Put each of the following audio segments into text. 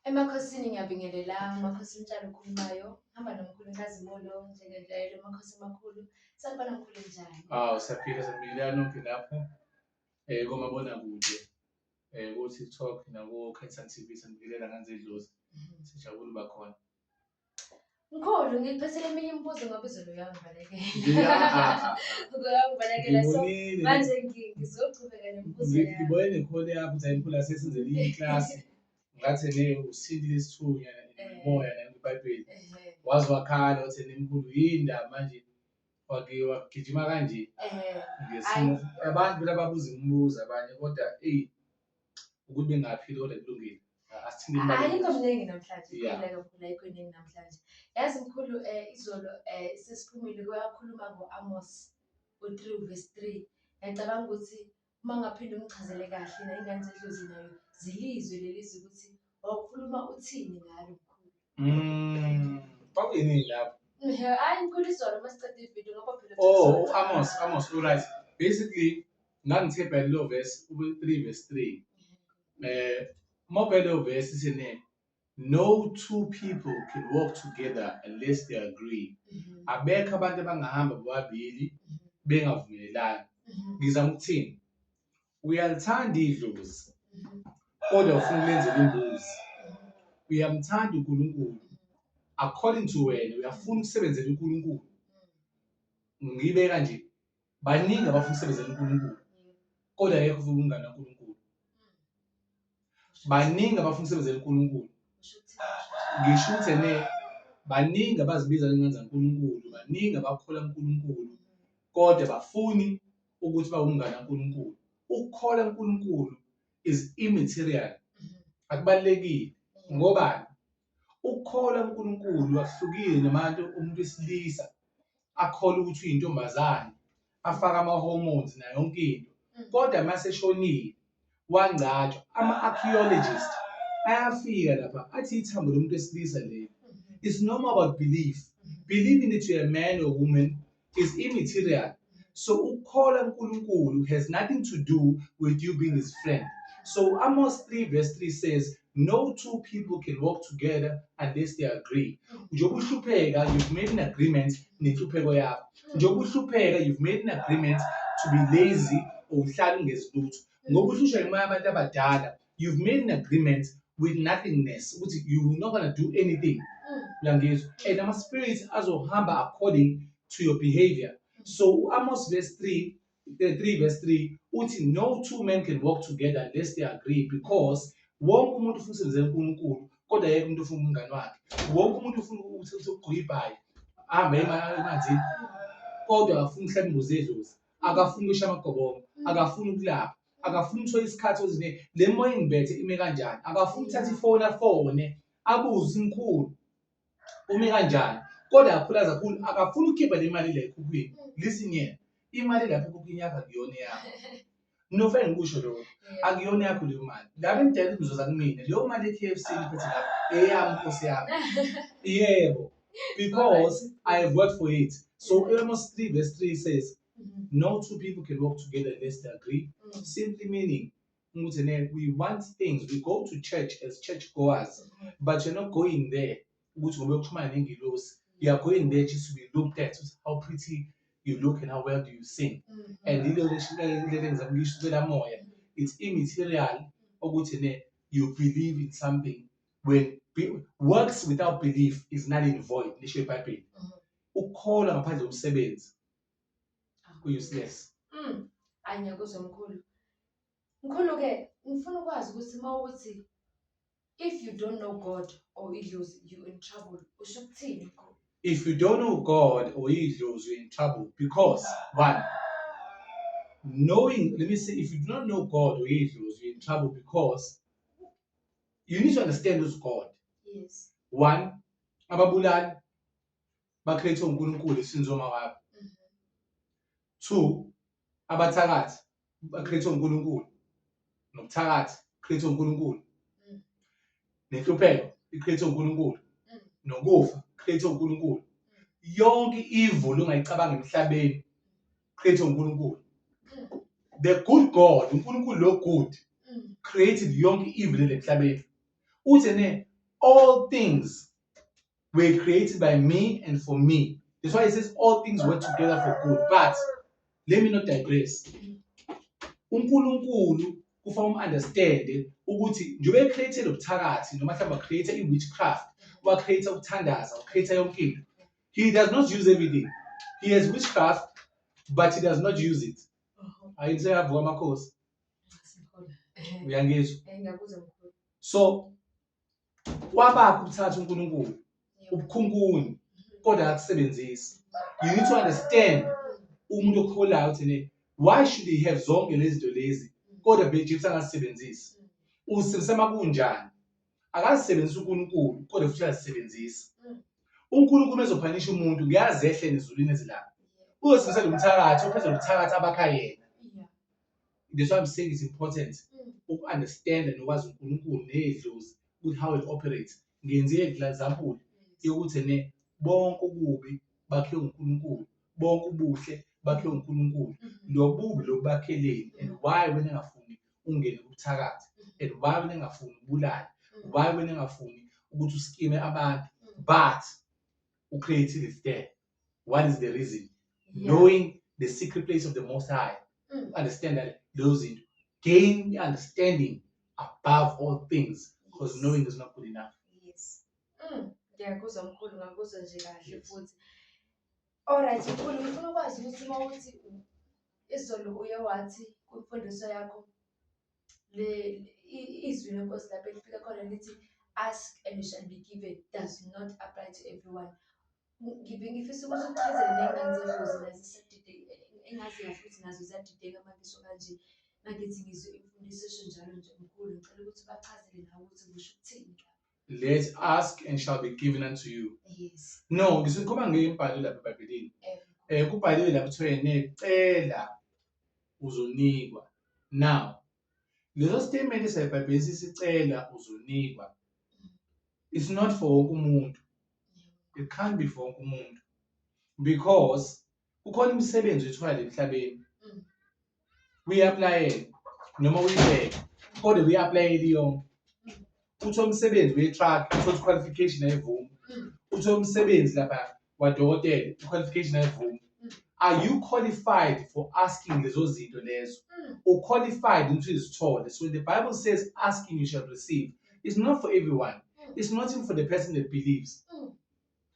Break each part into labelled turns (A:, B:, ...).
A: Emakhosini ngiyabingelela, uMakhosi Mtshali okhulumayo, hamba nomkhulu Nkazimulo njengenjwayelo uMakhosi amakhulu. Sanibona mkhulu, njani?
B: Awu, siyaphila, siyabingelela nonke lapho komabonakude, ko-TikTok nako-Khanyisani TV, sanibingelela ngane zedlozi. Sijabule uba khona.
A: Mkhulu, ngikuphethele eminye imibuzo ngoba izolo uyangibalekela. Uyangibalekela, so
B: Ngibonile.
A: Manje ngizochubeka nemibuzo yami.
B: Ngibone nekhona yakho ukuthi hayi mkhulu, asesenzele iklasi. Ngathi ne usithintile isithunywa nomoya nakwibhayibheli. Waze wakhala wathi nemkhulu, yini ndaba manje wake wagijima kanje ngesimo. Abantu phela babuza imibuzo abanye, kodwa eyi, ukuthi bengaphili, kodwa kulungile. Asithinte imali.
A: Ayikho mningi namhlanje. Khululeka mkhulu, ayikho iningi namhlanje. Yazi mkhulu, izolo sesiphumile kuyakhuluma ngo-Amos u-3 verse 3. Ngiyacabanga ukuthi uma ngaphinde ungichazele kahle na ingane zedlozi nayo zilizwe lelizwi ukuthi wawukhuluma uthini ngalo, mkhulu.
B: Kwakuyinini lapho?
A: Ehhe, hayi mkhulu, izolo uma siceda ividiyo ngoba phela
B: Oh, u-Amos, Amos, u-right. Basically, ngangithe bheka lo verse, u-3 verse 3. Uma ubheka leyo verse ithi ne, no two people can walk together unless they agree. Abekho abantu abangahamba bobabili bengavumelelani. Ngizama ukuthini? Uyalithanda idlozi, kodwa ufuna ukulenzela imbuzi. Uyamthanda uNkulunkulu. According to wena, uyafuna ukusebenzela uNkulunkulu. Ngibeka nje, baningi abafuna ukusebenzela uNkulunkulu, kodwa akekho ufuna umngane kaNkulunkulu. Baningi abafuna ukusebenzela uNkulunkulu. Ngisho ukuthi ene baningi abazibiza ngengane zaNkulunkulu, baningi abakholwa uNkulunkulu, kodwa bafuni ukuthi babe umngane kaNkulunkulu. Ukukholwa uNkulunkulu is immaterial. Akubalulekile. Ngobani? Ukukholwa uNkulunkulu akuhlukile nabantu umuntu wesilisa akholwa ukuthi uyintombazane, afake ama-hormones nayo yonke into. Kodwa mase eshonile wangcatshwa, ama-archaeologist ayafika lapha athi ithambo lomuntu wesilisa leli. It's no more about belief. Believing that you're a man or woman is immaterial. So ukukholwa uNkulunkulu has nothing to do with you being his friend. So Amos 3 verse 3 says, no two people can walk together unless they agree. Njengoba uhlupheka, you've made an agreement nenhlupheko yakho. Njengoba uhlupheka, you've made an agreement to be lazy or uhlale ungenzi lutho. Ngoba uhlushwa imimoya yabantu abadala, you've made an agreement with nothingness ukuthi you will not gonna do anything. Uyangizwa? And ama-spirits azohamba according to your behavior. So u-Amos verse 3, the 3 verse 3 uthi no two men can walk together unless they agree, because wonke umuntu ufuna usebenzela uNkulunkulu, kodwa yeke umuntu ufuna umngane wakhe. Wonke umuntu ufuna ukuthi ukugqoka ibhayi ahambe emanzini, kodwa akafuni ukuhlaba imbuzi yedlozi, akafuni ukusha amagobongo, akafuni ukulapha, akafuni ukuthola isikhathi ozine le moya engibethe ime kanjani, akafuni ukuthatha ifoni afone abuze imkhulu ume kanjani, kodwa kakhulu kakhulu akafuni ukukhipha le mali le ekhukhwini. Listen here, imali lapha ekhukhwini yakho akuyona yakho. Nofike ngikusho lokho, akuyona yakho leyo mali. Laba enidayela nizoza kumina, leyo mali e-KFC niphethe lapho eyami, nkosi yami, yebo, because I have worked for it. So Amos 3 verse 3 says no two people can walk together unless they agree, simply meaning ukuthi ne we want things, we go to church as church goers, but you're not going there ukuthi ngoba uyoxhumana nengilosi. You are going there just to be looked at, how pretty you look and how well do you sing. And ile lento engizama ukuyisho kwela moya, it's immaterial ukuthi ne you believe in something when works without belief is null and void, lisho iBhayibheli. Ukukholwa ngaphandle komsebenzi ku-useless.
A: Hayi, ngiyakuzwa mkhulu. Mkhulu-ke, ngifuna ukwazi ukuthi uma uthi if you don't know God or idlozi, you in trouble, usho ukuthini, mkhulu?
B: If you don't know God or idlozi, you're in trouble because one, knowing, let me say, if you do not know God or idlozi, you're in trouble because you need to understand who's God. One, ababulali ba-create uNkulunkulu esinzoma wabo. Two, abathakathi ba-create uNkulunkulu, nobuthakathi create uNkulunkulu, nenhlupheko i-create uNkulunkulu, nokufa create uNkulunkulu. Yonke evil ongayicabanga emhlabeni create uNkulunkulu. The good God, uNkulunkulu lo good, created yonke evil emhlabeni. Uthi ne All things were created by me and for me. That's why it says all things work together for good. But let me not digress. UNkulunkulu kufanele um-understand ukuthi njengoba e-create lobuthakathi noma mhlawumbe create i-witchcraft, wa-create ukuthandaza, wa-create yonke into. He does not use everything. He has witchcraft, but he does not use it. Hayi, seyavuka amakhosi. Uyangizwa?
A: Ngiyakuzwa, mkhulu.
B: So wabakho ukuthatha uNkulunkulu ubukhunkuni kodwa akakusebenzisi. You need to understand umuntu okholayo ukuthi ne why should he have zonke lezi zinto lezi kodwa beJesu angazisebenzisi. Usebenzisa makunjani? Akazisebenzisi uNkulunkulu kodwa futhi uyazisebenzisa. UNkulunkulu ezophanisha umuntu ngiyazi ehle nezulwini ezilapha. Uzosebenzisa lo mthakathi ophethe lo mthakathi abakha yena. That's why I'm saying it's important uku-understand nokwazi uNkulunkulu nedlozi ukuthi how it operates. Ngenze example yokuthi ne bonke ububi bakhiwe uNkulunkulu, bonke ubuhle bakhiwe uNkulunkulu. Lo bubi lokubakheleni and why wena engafuni ungene kubuthakathi and why wena engafuni ubulale, why wena engafuni ukuthi uskime abantu, but u-created is there. What is the reason? Knowing the secret place of the Most High. Understand that those zinto. Gain understanding above all things, because knowing is not good enough.
A: Yes. Ngiyakuzwa mkhulu, ngakuzwa nje kahle futhi. Alright mkhulu, ngifuna ukwazi ukuthi uma uthi izolo uye wathi kwimfundiso yakho le izwi lenkosi lapho elifika khona lithi ask and you shall be given does not apply to everyone. Ngibe ngifisa ukuthi uchazele ney'ngane zedlozi nazo engazi kahle ukuthi nazo ziyadideka uma ngisho kanje. Mangithi ngizwe imfundiso esho njalo nje mkhulu, ngicela ukuthi ubachazele nawe ukuthi kusho ukuthini lapho.
B: Let ask and shall be given unto you.
A: Yes.
B: No, ngisukhuluma ngembhalo lapha eBhayibhelini. Kubhaliwe lapho kuthiwa necela uzonikwa. Now, leso statement eseBhayibhelini sisicela uzonikwa. It's not for wonke umuntu. It can't be for wonke umuntu. Because kukhona imisebenzi oyithola emhlabeni. Uyi-applyele noma uyibheke kodwa uyi-applyele yonke. Uthole umsebenzi we-truck, uthole qualification ayivumi. Uthole umsebenzi lapha wadokotela, i-qualification ayivumi. Are you qualified for asking lezo zinto lezo? U-qualified ukuthi uzithole. So the Bible says asking you shall receive. It's not for everyone. It's not even for the person that believes.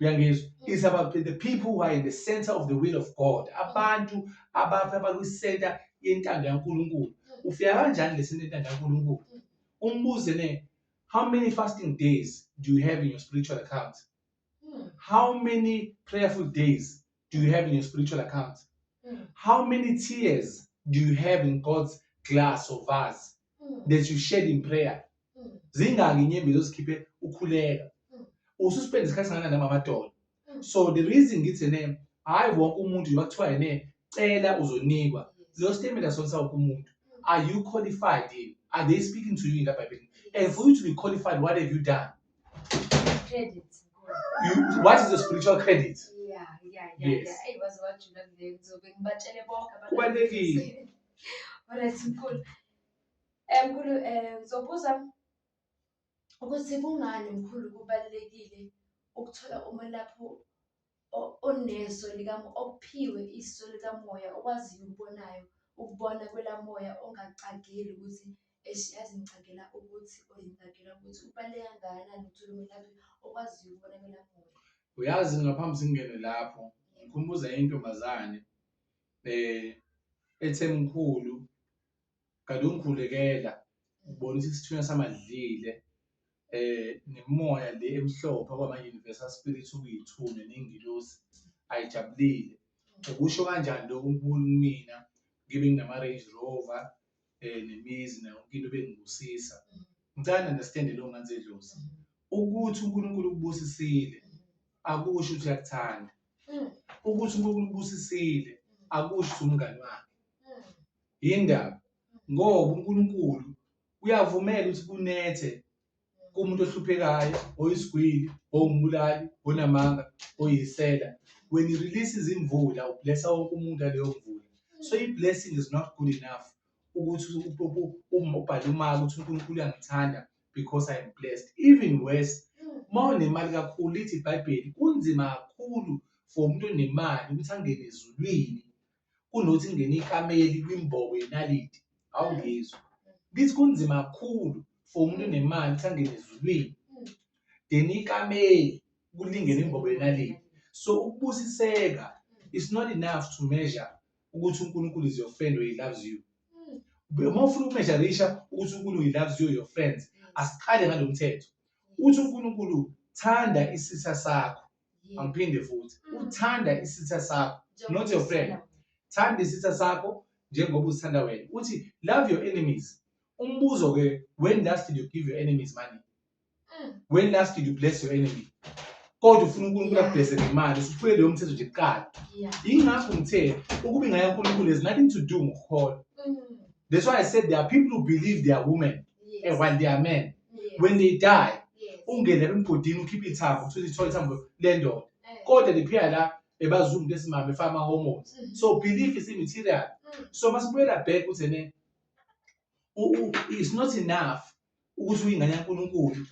B: Uyangizwa? It's about the people who are in the center of the will of God. Abantu abapha abakwi-center yentando yaNkulunkulu. Ufika kanjani le center yentando yaNkulunkulu? Umbuze ne, how many fasting days do you have in your spiritual account? How many prayerful days do you have in your spiritual account? How many tears do you have in God's glass or vase that you shed in prayer? Zingaki inyembezi ozikhiphe ukhuleka? Ususpend isikhathi singakanani namadoda? So the reason ngithi ne hayi wonke umuntu njengoba kuthiwa ne cela uzonikwa. Lo statement asonisa wonke umuntu. Are you qualified in? Are they speaking to you in the Bible? And for you to be qualified, what have you done?
A: Credit.
B: You, what is the spiritual credit?
A: Yeah.
B: Yes.
A: Yeah. Eyi, waze wajula kuleyo, ngizobe ngibatshele bonke abantu.
B: Kubalulekile.
A: Alright mkhulu. Mkhulu, ngizobuza ukuthi kungani mkhulu kubalulekile ukuthola umelaphi oneso likamoya, ophiwe iso likamoya, okwaziyo ukubonayo, ukubona kwelamoya, ongacageli ukuthi eish yazi ngicagela ukuthi or ngicagela ukuthi. Kubaluleke kangakanani ukuthola umelaphi okwaziyo ukubona kwelamoya?
B: Uyazi, ngaphambi singene lapho, ngikhumbuza intombazane ethe mkhulu kade ungikhulekela ubona ukuthi isithunywa samadlile nemimoya le emhlophe kwama-universal spirit okuyithunywa ney'ngilosi ayijabulile. Ukusho kanjani lokhu mkhulu kumina ngibe nginama-Range Rover nemizi nayo yonke into bengibusisa. Ngicela ni-understand leyo ngane zedlozi ukuthi uNkulunkulu ukubusisile akusho ukuthi uyakuthanda. Ukuthi uNkulunkulu ukubusisile akusho ukuthi umngani wakhe. Yindaba? Ngoba uNkulunkulu uyavumela ukuthi kunethe kumuntu ohluphekayo, oyisigwili, owumbulali, onamanga, oyisela. When he releases imvula, ublessa wonke umuntu ngaleyo mvula. So i-blessing is not good enough ukuthi ubhale umaka ukuthi uNkulunkulu uyangithanda because I am blessed. Even worse, Uma unemali kakhulu, lithi iBhayibheli kunzima kakhulu for umuntu onemali ukuthi angene ezulwini kunokuthi kungene ikameli kwimbobo yenaliti. Awungizwa. Lithi kunzima kakhulu for umuntu onemali ukuthi angene ezulwini then ikameli kulingene imbobo yenaliti. So ukubusiseka it's not enough to measure ukuthi uNkulunkulu is your friend or he loves you. Uma ufuna ukumeasurisha ukuthi uNkulunkulu he loves you your friends, asiqale ngalo mthetho. Uthi uNkulunkulu thanda isitha sakho. Angiphinde futhi, uthanda isitha sakho, not your friend. Thanda isitha sakho njengoba uzithanda wena. Uthi love your enemies. Umbuzo ke, when last did you give your enemies money? When last did you bless your enemy? Kodwa ufuna uNkulunkulu akublesse ngemali, usuphule leyo mthetho nje kuqala. Yingakho ngithe ukuba ingane kaNkulunkulu has nothing to do ngokukholwa. That's why I said there are people who believe they are women and while they are men. When they die, ungene emgodini ukhiphe ithambo, uthole ithole ithambo lendoda. Kodwa liphila la ebazi umuntu esimame efaka ama-hormones. So belief is immaterial. So masibuyela back uthi ene it's not enough ukuthi uyingane kaNkulunkulu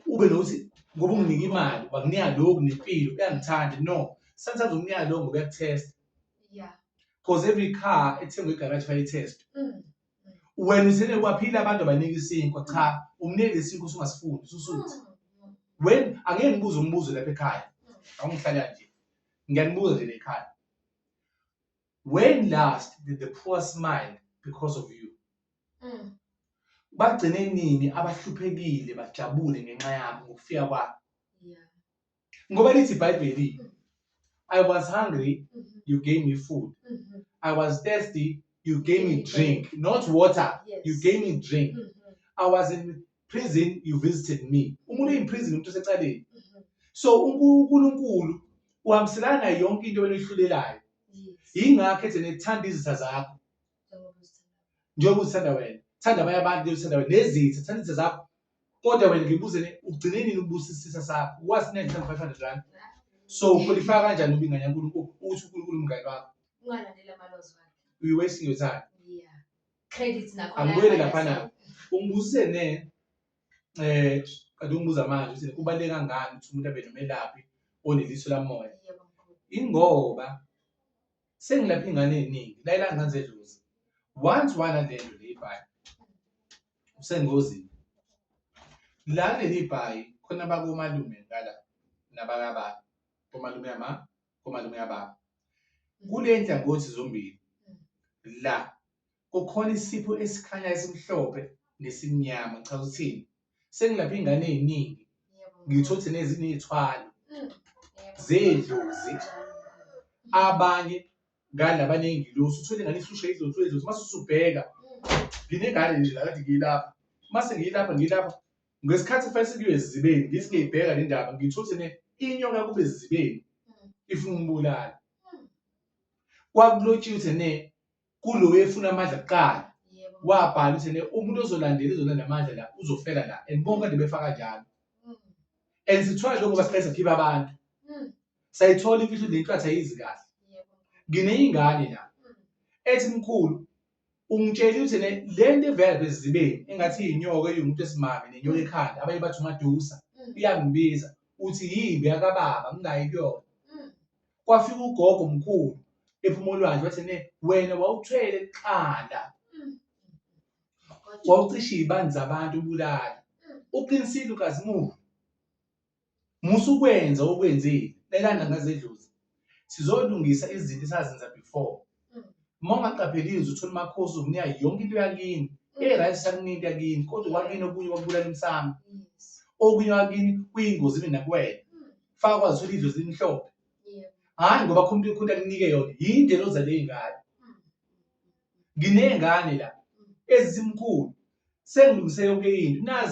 B: ube nokuthi ngoba unginika imali wakunika lokhu nempilo uyangithanda. No, sometimes unginika lokho ngoba uyakuthesta. Because every car ethengwe egarage fanele i-test. Wena uthene kwaphila abantu abanika isinkwa, cha, umnike isinkwa usungasifuni ususuthi. When angeke ngibuze umbuzo lapha ekhaya, awungihlala nje. Ngiyanibuza nje ekhaya. When last did the poor smile because of you? Bagcine nini abahluphekile bajabule ngenxa yakho ngokufika kwakho? Ngoba lithi iBhayibheli, I was hungry, you gave me food. I was thirsty, you gave me drink. Not water, you gave me drink. I was in prison, you visited me. Umuntu in prison umuntu osecaleni. So uNkulunkulu uhambiselana nayo yonke into wena oyihlulelayo. Yingakho ethi nethanda izitha zakho njengoba uzithanda wena. Thanda abanye abantu njengoba uzithanda wena. Nezitha, thanda izitha zakho. Kodwa wena ngibuze ne ugcine nini ukubusisa isitha sakho? Wazi nini 500 rand? So uqualify kanjani uba ingane yaNkulunkulu ukuthi uNkulunkulu umngane wakho?
A: Ungalandeli amalozi wakhe.
B: You wasting your time.
A: Yeah. Credit nakho.
B: Angibuyele laphana. Ungibuzise ne kade ungibuza manje ukuthi kubaluleke kangani ukuthi umuntu abe nomelaphi oneliso lamoya.
A: Yebo mkhulu.
B: Ingoba sengilapha ingane eziningi layela ngane zedlozi. Once wanalento le ibhayi usengozini. La kuleli bhayi khona bakomalume ngala nabakababa, komalume yama, komalume yababa. Kule nhlangothi zombili la kukhona isipho esikhanya esimhlophe nesimnyama. Ngichaza ukuthini? Sengilapha ingane eziningi ngitho ukuthi nezinezithwalo zedlozi abanye ngale abaney'ngilosi uthole ingane ihlushwe idlozi uthole idlozi mase usubheka nginengane nje la kade ngiyilapha mase ngiyilapha ngiyilapha ngesikhathi kufanele sekuyiwe esizibeni ngithi ngiyibheka le ndaba ngitho ukuthi ne inyoka kube esizibeni ifuna umbulala kwakulotshiwe ukuthi ne kulo efuna amandla kuqala wabhala ukuthi ne umuntu ozolandela izolanda amandla la uzofela la and bonke kade befa kanjalo and sithola njengoba siqale sakhipha abantu sayithola imfihlo le nhlwathi ayizi kahle ngineyingane la ethi mkhulu ungitshela ukuthi ne le nto evela bezibeni engathi iyinyoka eyumuntu esimame nenyoka ekhanda abanye bathi umadusa iyangibiza uthi yimbi yakababa ngingayi kuyona kwafika ugogo omkhulu ephuma olwandle wathi ne wena wawuthwele kuqala wawucisha iy'bani zabantu ubulala uqinisile ukazimulo musa ukwenza okwenzile lelana ngazedlozi sizolungisa izinto esazenza before uma ungaqaphelile uzothola umakhosi uzokunika yonke into yakini e-right sakunika into yakini kodwa kwakini okunye kwakubulala umsamo okunye kwakini kuyingozi ibe nakuwena faka kwazi uthola idlozi limhlophe hhayi ngoba khona umuntu khona akunike yona yindlela ozale ngayo nginey'ngane la ezimkhulu sengilungise yonke into nazi.